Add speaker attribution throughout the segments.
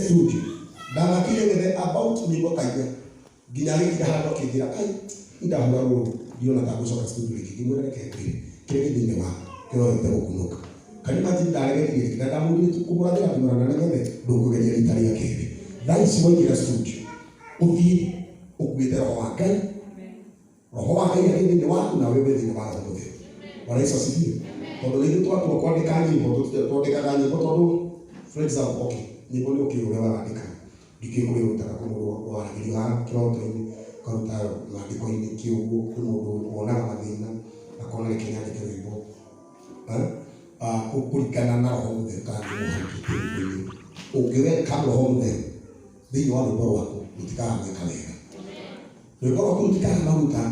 Speaker 1: Studio ndathakire ngethe about nyĩmbo ta inya nginya agĩkinya handũ akĩnjĩra, "Ai, ndahũra rũrũ, ndiona ta ngũcoka studio rĩngĩ." Ngĩmwĩra, "Reke ngwĩre, kĩrĩa gĩ thĩinĩ waku kĩroete gũkunũka." Can you imagine? Ndaregeririe rĩngĩ na ndamũrire tu kũmũrathĩra, ngĩmwĩra na nĩgethe ndũkũgeria rita rĩa kerĩ. Thaa ici waingĩra studio, ũthiĩ ũkuĩte roho wa Ngai, roho wa Ngai arĩ thĩinĩ waku nawe wĩ thĩinĩ wa Roho Mũtheru. Bwana Yesu asifiwe. Tondũ rĩngĩ twatua kwandĩka nyĩmbo, twandĩkaga nyĩmbo tondũ, for example, okay, nyĩmbo nĩ ũkĩũĩ ũrĩa warandĩka, ndikĩũĩ kũrĩa ũrutaga. Kwĩ mũndũ waragĩrio haha kĩroto-inĩ, ũkaruta maandĩko-inĩ kĩũguo. Kwĩ mũndũ wonaga mathĩna akona reke nyandĩke rwĩmbo. Eh? Ah, kũringana na Roho Mũtheru kana nĩ mũharũkĩte rwĩmbo-inĩ rũu. Ũngĩ welcome Roho Mũtheru thĩinĩ wa rwĩmbo rwaku, rũtikaga gwĩka wega, rwĩmbo rwaku rũtikaga maguta.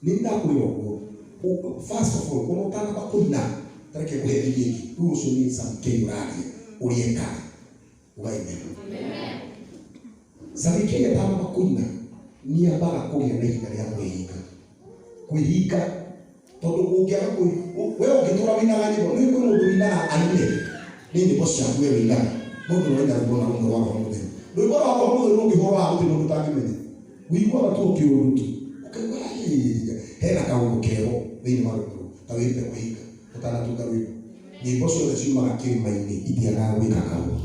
Speaker 1: Nĩ ndakwĩra ũguo. First of all, ona ũtanamba kũina, tareke ngũhe thimi ĩngĩ. Rĩu ũcio nĩ Samkei ũraria ũrĩa ekaga ũgaime. Samkei atanamba kũina nĩ ambaga kũgĩa na ihinda rĩa kwĩhinga, kwĩhinga, tondũ ũngĩaga kwĩ we ũngĩtũra wĩinaga nyĩmbo, nĩ kwĩ mũndũ wĩinaga aine nĩ nyĩmbo ciaku we wĩinaga. Mũndũ no aina rwĩmbo na rũmwe rwa Roho Mũtheru. Rwĩmbo rwa Roho Mũtheru rũngĩhũrwo haha, gũtirĩ mũndũ ũtangĩmenya. Wĩiguaga tu kĩũndũ tu ũkaigua "Hĩĩ, hena kaũndũ keho thĩinĩ wa rwĩmbo rũu." Ta wĩrute kwĩhinga ũtanatunga rwĩmbo. Nyĩmbo ciothe ciumaga kĩrĩma-inĩ itiagaga gwĩka kaũndũ.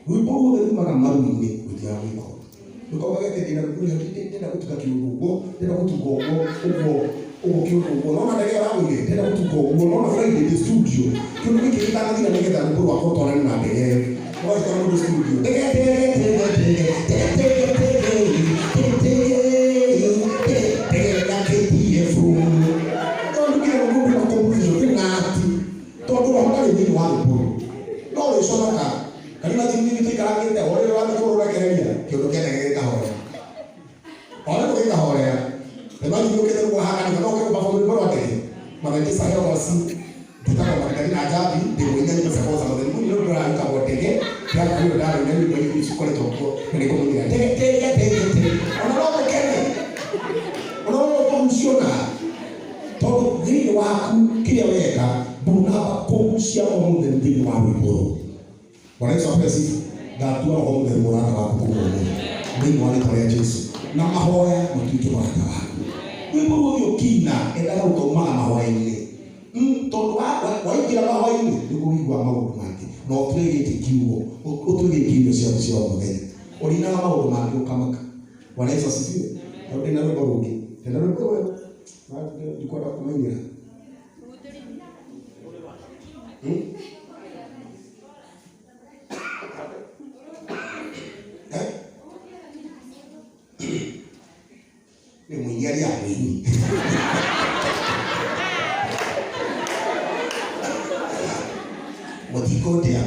Speaker 1: Rwĩmbo ruothe rumaga maru-inĩ rũtiagaga gwĩka ũndũ. Ndũkauga atĩ ndĩna rwĩmbo rũrĩa ndĩrenda gũtuga kĩũndũ ũguo, ndĩrenda gũtunga ũguo ũguo ũguo kĩũndũ ũguo, nona ndege ĩragũire, ndĩrenda gũtunga ũguo, nona Friday ndĩ studio, kĩũndũ gĩkĩ gĩtanathira nĩgetha rwĩmbo rwakwa rũtwarane na ndege ĩyo. Ũgagĩtwara mũndũ studio, ndege ndege ndege ndege ndege ndege ndege ndege ndege ndege ya KDF. Tondũ kĩrĩa mũndũ na composition ndĩ na ati, tondũ roho ndarĩ thĩinĩ wa rwĩmbo rũu, no wĩconoka. Karima thimi tũikarangĩte o rĩrĩa ũrathiĩ kũrũrekereria kĩũndũ kĩa ndege gĩkahorera, o rĩmwe gĩkahorera. Imagine ũkĩte rĩu haha kanitha no ũke gũperform rwĩmbo rwa ndege. Mathangisa heogoci ndĩtagwo Magdalena Njambi, ndĩ mũina nyĩmbo cia kũgoca Mwathani. Mũini rũndũ rũrarutagwo ndege ndĩrakuo ndarũina nyĩmbo iria cikoretwo kuo na nĩngũmũinĩra ndege ndege ndege ndege. Ona no mũkene, ona no ũkũgucio na tondũ thĩinĩ waku kĩrĩa weka ndũnamba kũgucia Roho Mũtheru thĩinĩ wa rwĩmbo rũu. Bwana Yesu apewe sifa. Ndatua Roho Mũtheru mũrata waku kuma ũmũthĩ thĩinĩ wa rĩtwa rĩa Jesu, na mahoya matuĩke mũrata waku. Rwĩmbo ruothe ũkĩina endaga rũkaumaga mahoya-inĩ. Tondũ waingĩra mahoya-inĩ nĩguo ũiguaga maũndũ mangĩ, na ũtue gĩkĩ kiugo, ũtue gĩkĩ irio ciaku cia o mũthenya, ũrinaga maũndũ mangĩ ũkamaka. Bwana Yesu asifiwe. Tondũ ndĩna rwĩmbo rũngĩ, ndĩna rwĩmbo rwerũ na ndikwenda kũmainĩra. Hmm? Eh? Nĩ mũini arĩa mũini mũtikũndĩa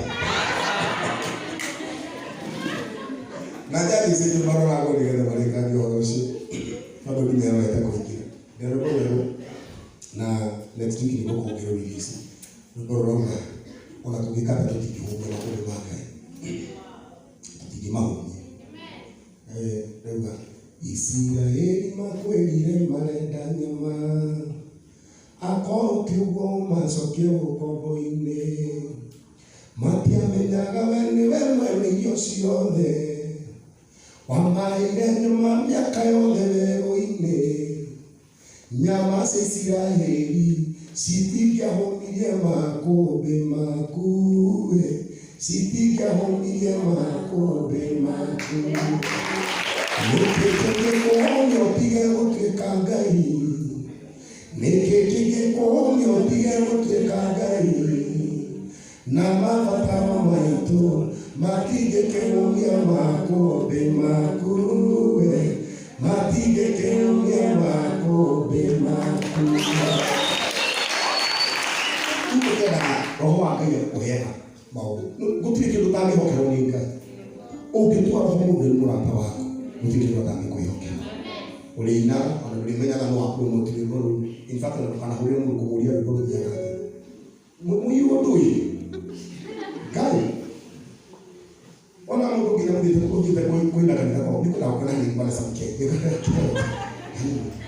Speaker 1: na njathi icio maroragwo nĩgetha marĩkangie ũhoro ũcio, tondũ ndimerorete kũingĩra. Ndĩna rwĩmbo rwerũ na next week nĩguo kũngĩrwo release. Rwĩmbo rũrauga ona tũngĩka atĩa tũtingĩhũmia makũmbĩ ma Ngai, tũtingĩmahũmia. Eh, rauga Isiraeli makwĩrire marenda nyama, akorwo ti ũguo macokie ũkombo-inĩ. Matiamenyaga we nĩwe mwene irio ciothe, wamaheire nyama mĩaka yothe werũ-inĩ. Nyama cia Isiraeli citingĩahũnirie makũmbĩ maku we, citingĩahũnirie makũmbĩ maku. Nĩkĩ kĩngĩkũhũnia ũtige gũtuĩka Ngai? Nĩkĩ kĩngĩkũhũnia ũtige gũtuĩka Ngai? Na mabataro maitũ matingĩkĩhũnia makũmbĩ maku we, matingĩkĩhũnia makũmbĩ maku. Rĩu tũkendaga roho wa Ngai agũkũheaga maũndũ. Gũtirĩ kĩndũ ũtangĩhokerwo nĩ Ngai. Ũngĩtua Roho Mũtheru mũrata waku, gũtirĩ kĩndũ atangĩkwĩhokera. Ũrĩinaga ona ndũrĩmenyaga no apromote rwĩmbo rũu. In fact, ona ndũkanahũrĩre mũndũ kũmũria rwĩmbo rũthiaga atĩa. Mũiyũ ndũĩ Ngai ona mũndũ nginya mũthiĩte ũthiĩte kũina kanitha kwao nĩ kwenda gũkena nyĩmbo na samke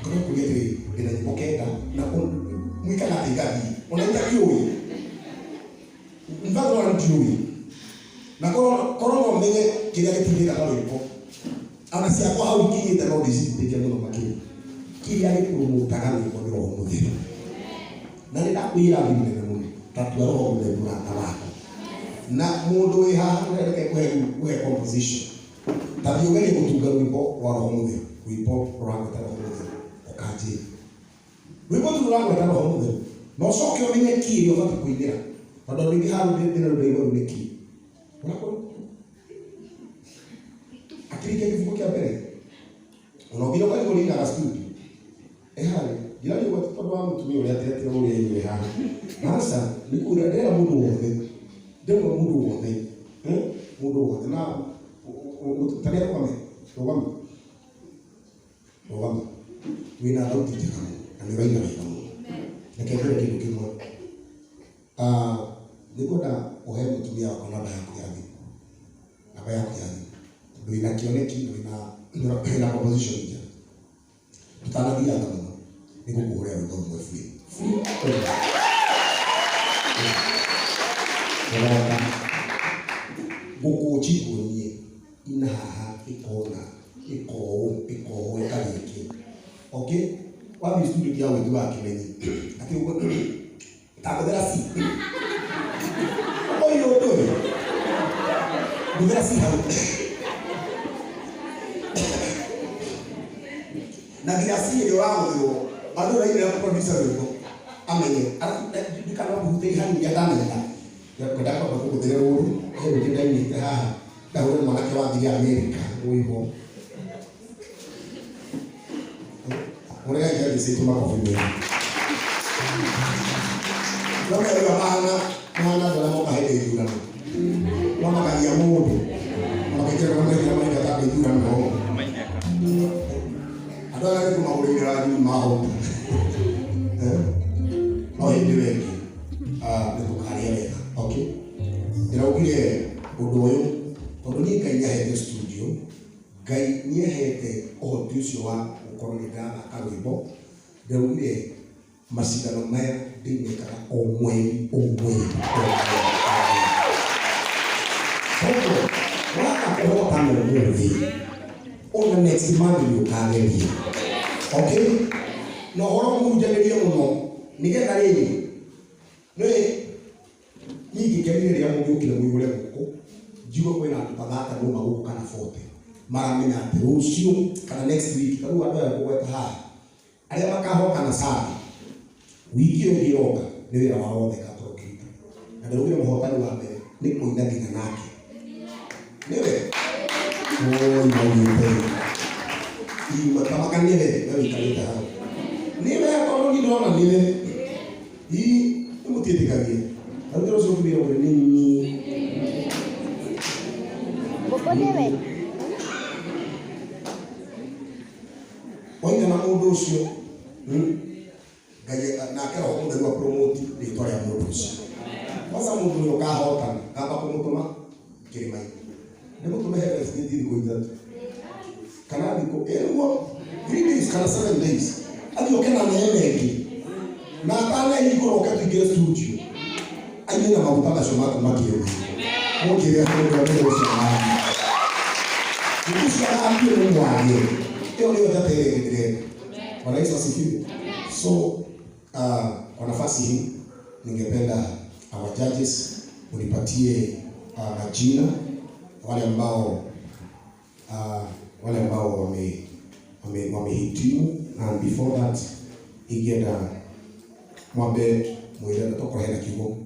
Speaker 1: ngona kũria atĩrĩrĩ, ndĩna nyĩmbo kenda na mwĩkaga atĩa igathiĩ ona itakĩũĩ? In fact, ona ndiũĩ. Na korwo no menye kĩrĩa gĩtindĩkaga rwĩmbo ona ciakwa hau ikinyĩte no ndĩcitindĩke mũno makĩria. Kĩrĩa gĩkũrũmũtaga rwĩmbo nĩ Roho Mũtheru. Na nĩ ndakwĩra thiri nene mũno, ta tua Roho Mũtheru mũrata waku. Na mũndũ wĩ haha reke ngũhe composition. Ta thiĩ ũgerie gũtunga rwĩmbo rwa Roho Mũtheru, rwĩmbo rũragweta Roho Mũtheru, ũkanjĩra. Rwĩmbo tu rũragweta Roho Mũtheru. Na ũcoke ũmenye key ĩrĩa ũbatiĩ kũinĩra. Tondũ andũ aingĩ haha rĩu ndĩna rũrĩa rũu nĩ key. Ũrakora? Akĩrĩkia kĩbungo kĩa mbere. Ona ũngĩra ũkarigwo ũrĩinaga studio. Ĩharĩ, ndirarigwo atĩ tondũ wa mũtumia ũrĩa atĩ ũrĩa inyuĩ haha. Aca, nĩ kuga ndĩrera mũndũ wothe. Ndĩrera mũndũ wothe. Mũndũ wothe. Na tarĩa rũgame, rũgame. Rũgame. Wĩna thauti njega mũno na nĩ ũraina wega mũno. Reke ngwĩre kĩndũ kĩmwe. Nĩngwenda ũhe mũtumia wakwa namba yaku ya thimũ. Namba yaku ya thimũ. Tondũ wĩna kĩoneki na wĩna composition njega. Tũtanathianga mũno, nĩngũkũhũrĩra rwĩmbo rũmwe free. Free. Ũroka. Ngũkũnjiguo niĩ ina haha ĩkona ĩkoũ ĩkoũ ĩkarĩkia. Okay? Wathiĩ studio ya ũigi wa Kĩmenyi. Atĩ ũguo ta ngũthĩra C. Ũyũ ũndũ ũyũ. Ngũthĩra C hau. Na nginya C ĩrĩa ũragũthĩrwo, andũ ũrainĩra producer rwĩmbo amenye. Arabu ndikana kũhutĩria hanini atanenda. Ngwenda kwamba kũgũthĩra rũrũ, he rũngĩ ndainĩte haha. Ndahũrire mwanake wathire Amerika rwĩmbo. Ũrĩa judges aitũ makobi mega. No merua mahana mahana andũ arĩa moka hĩndĩ ya ithurano. No makagia mũndũ. Makaingĩra kana maingĩra maingĩra ta andũ ithurano. Andũ aya rĩu magũrĩire rangi mahota. No hĩndĩ ĩyo ĩngĩ nĩ tũkarĩa wega. Okay? Ndĩraugire ũndũ ũyũ tondũ niĩ Ngai nĩahete studio, Ngai nĩahete ũhoti ũcio wa gũkorwo nĩ ndĩrathaka rwĩmbo. Ndĩraugire macindano maya ndĩmekaga o mweri o mweri o mweri o mweri. Koguo waga kũhotana ũmũthĩ, ona next month nĩ ũkageria. Okay? Na ũhoro mũhunjanĩrie mũno nĩgetha rĩrĩ nĩ niĩ ingĩkenire rĩrĩa mũngĩũkire mũihũre gũkũ njigue kwĩna andũ ta thate mauma gũkũ kana 40 maramenya atĩ rũciũ kana next week ta rĩu andũ aya ngũgweta haha arĩa makahotana Sunday wiki ĩyo ĩngĩ ĩroka nĩ wĩra wao wothe ngakorwo ngĩruta na ndĩraugire mũhotani wa mbere nĩ kũina nginya nake nĩwe oi maugĩte ima tamaka nĩwe we ũikarĩte hau nĩwe tondũ niĩ ndĩrona nĩwe ii nĩmũtiĩtĩkagia arutĩra ũcio ũngĩ wĩra ũrĩa nĩ niĩ.
Speaker 2: Mbũkũ nĩwe.
Speaker 1: Waina na mũndũ ũcio Ngai nake Roho Mũtheru apromote rĩtwa rĩa mũndũ ũcio. Kwanza mũndũ ũrĩa ũkahotana ngamba kũmũtũma kĩrĩma-inĩ ndĩmũtũme heavens gate thikũ ithatũ kana thikũ ĩguo 3 days kana 7 days athiĩ oke na neema ĩngĩ na atanehingũra oke tũingĩre studio aine na maguta macio ma kuma kĩrĩma mũnjĩre mũndũ ũrĩa ũcio wanyu ũcio athambio nĩ mwage ĩyo nĩyo njata ĩrĩa ĩngĩ ndĩrenda. Bwana Yesu asifiwe. So kwa nafasi hii ningependa our judges unipatie majina wale ambao wamehitimu and before that ingĩenda mwambe mwĩre na tokorwo hena kiugo